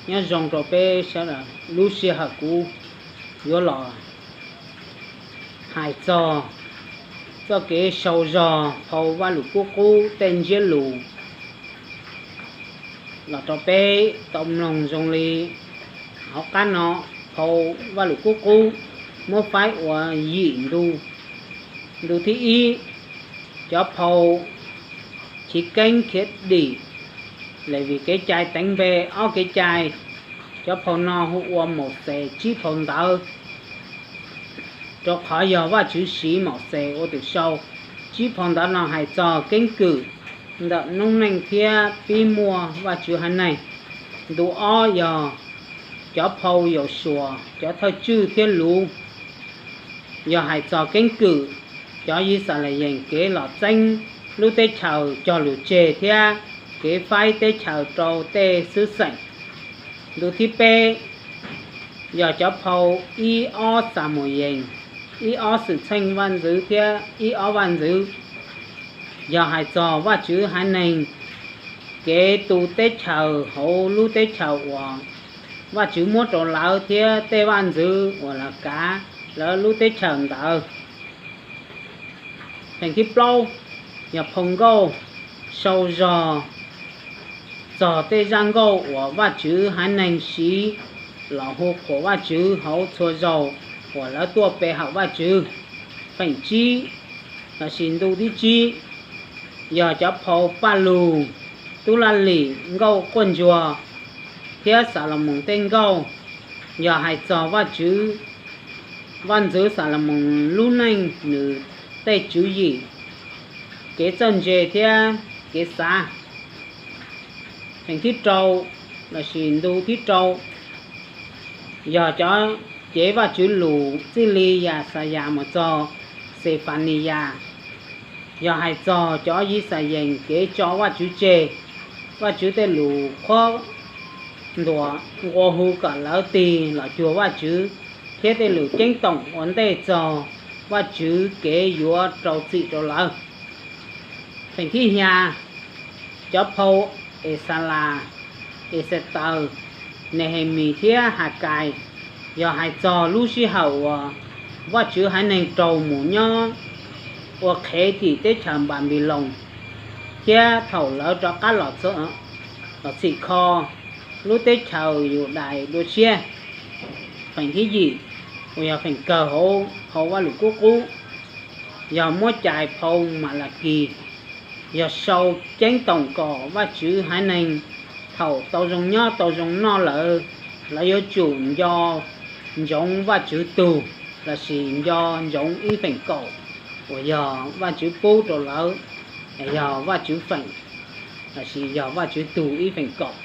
Nyob zoo rau peb sawv daws, lub sij hawm kuv yuav los hais txog txoj kev sau zog phau Vajluskub Qub tej ntsiab lus los rau peb tau mloog zoo li hauv qab no. Phau Vajluskub Qub muab faib ua yim ntu. Ntu thib ib, cov phau Chiv Keeb Khiav Dim, Levis Kev Cai Teev Npe ob kev cai. Cov phau no hu ua Mauxes tsib phau ntawv, rau qhov yog Vajtswv siv Mauxes ua tus sau. Tsib phau ntawv no hais txog keeb kwm ntawm noob neej thiab pib muaj Vajtswv haiv neeg. Ntu ob yog cov phau Yausuas, cov thawj tswj thiab Luv, yog hais txog keeb kwm cov Yixalayees kev los txeeb lub teb chaws cog lus tseg thiab kev faib teb chaws rau tej xwb xeem. Ntu thib peb yog cov phau ib ob Xamuyees, ib ob Xwmtxheej Vaj Ntxwv thiab ib ob Vaj Ntxwv, yog hais txog Vajtswv haiv neeg kev tu teb chaws hauv lub teb chaws uas Vajtswv muab rau lawv thiab tej vaj ntxwv uas lawv kav lawv lub teb chaws ntawd. Feem thib plaub yog phau Nkauj, sau zog txog tej zaj nkauj uas Vajtswv haiv neeg siv los hu qhuas Vajtswv hauv txhua zaus uas lawv tuaj pe hawm Vajtswv. Feem tsib lossis ntu thib tsib yog cov phau Paj Lug, Tub Laj Lim, Nkauj Quaj Ntsuag thiab Xalumoos tej nkauj, yog hais txog Vajtswv, Vaj Ntxwv Xalumoos lub neej, nws tej tswv yim, kev txawj ntse thiab kev xav. Feem thib rau lossis ntu thib rau yog cov cev Vajtswv lus txij li Yaxayas mus txog Xefaniyas, yog hais txog cov Yixalayees kev tso Vajtswv tseg, Vajtswv tej lus qhuab ntuas nqua hu kom lawv tig los cuag Vajtswv, thiab tej lus ceeb toom ua ntej txog Vajtswv kev yuav rau txim rau lawv. Feem thib xya, cov phau Exalas, Exetaws, Nehemis thiab Hakais, yog hais txog lub sij hawm uas Vajtswv haiv neeg raug mus nyob ua qhev tim teb chaws Npanpiloos, thiab thaum lawv rov qab los txhim kho lub teb chaws Yudais dua tshiab. Feem thib yim, uas yog feem kawg hauv phau Vajluskub Qub, yog muab cais phau Malakis, yog sau ceeb toom kom Vajtswv haiv neeg thaum tau zoo nyob tau zoo noj lawm, lawv yuav tsum nco ntsoov Vajtswv tug, lossis nco ntsoov ib feem kaum uas yog Vajtswv pub rau lawv, yog Vajtswv feem, lossis yog Vajtswv tug ib feem kaum.